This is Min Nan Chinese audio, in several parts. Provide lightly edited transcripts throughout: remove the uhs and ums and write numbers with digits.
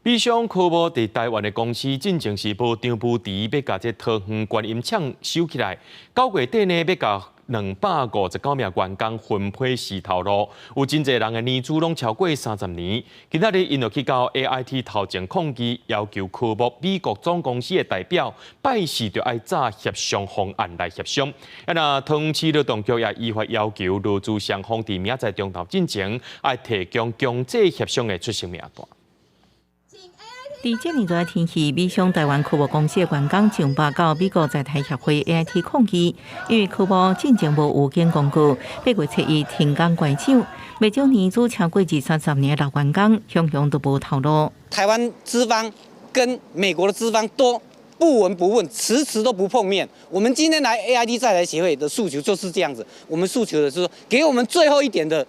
美商科沃佇台灣的公司進前是無張無遲欲共這桃園觀音廠收起來，9月底呢欲共259名員工分批辭頭路，有真濟人的年資攏超過30年。今仔日𪜶就去到 AIT 頭前抗議，要求科沃美國總公司的代表拜四就愛早協商方案來協商。啊，若桃園市勞動局也依法要求勞資雙方佇明仔載中晝進前愛提供強制協商的出席名單。佇這爾熱的天氣，美商台灣科沃公司的員工上罷到美國在台協會 AIT 抗議，因為科沃進前無預警公告，8月7日停工關廠，袂少年資超過二三十年的老員工，雄雄都無頭路。台灣資方跟美國的資方都不聞不問，遲遲都不碰面。我們今天來 AIT 在台協會的訴求就是這樣子，我們訴求的是說，給我們最後一點的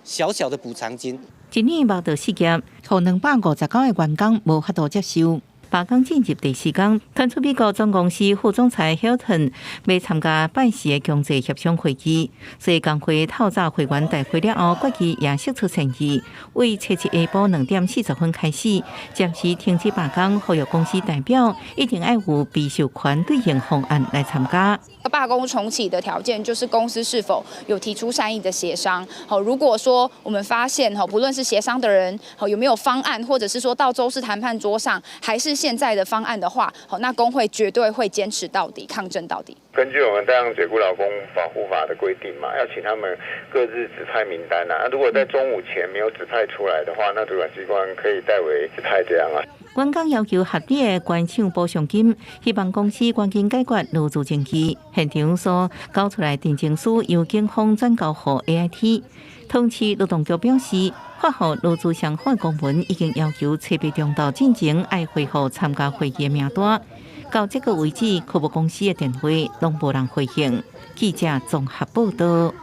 小小的補償金。一年目到失業，予259個員工無法度接受。罷工進入第四工，傳出美國總公司副總裁 Hilton 欲參加拜四的強制協商會議，所以工會透早會員大會了後，決議也釋出善意，為初七下晡2點40分開始，暫時停止罷工，呼籲公司代表一定愛有被授權對應方案來參加。罷工重啟的條件就是公司是否有提出善意的協商。好，如果說我們發現，不論是協商的人，好有沒有方案，或者是說到週四談判桌上，還是現在的方案的話，好，那工會絕對會堅持到底，抗爭到底。根據我們帶樣解僱勞工保護法的規定嘛，要請他們各自指派名單啊。如果在中午前沒有指派出來的話，那主管機關可以代為指派這樣啊。員工要求合理的關廠補償金，希望公司趕緊解決勞資爭議。現場所交出來陳情書由警方轉交予 AIT。同時，勞動局表示，發予勞資雙方公文已經要求初八中晝進前愛回覆參加會議的名單。到這個為止，科沃公司的電話攏無人回應。記者綜合報道。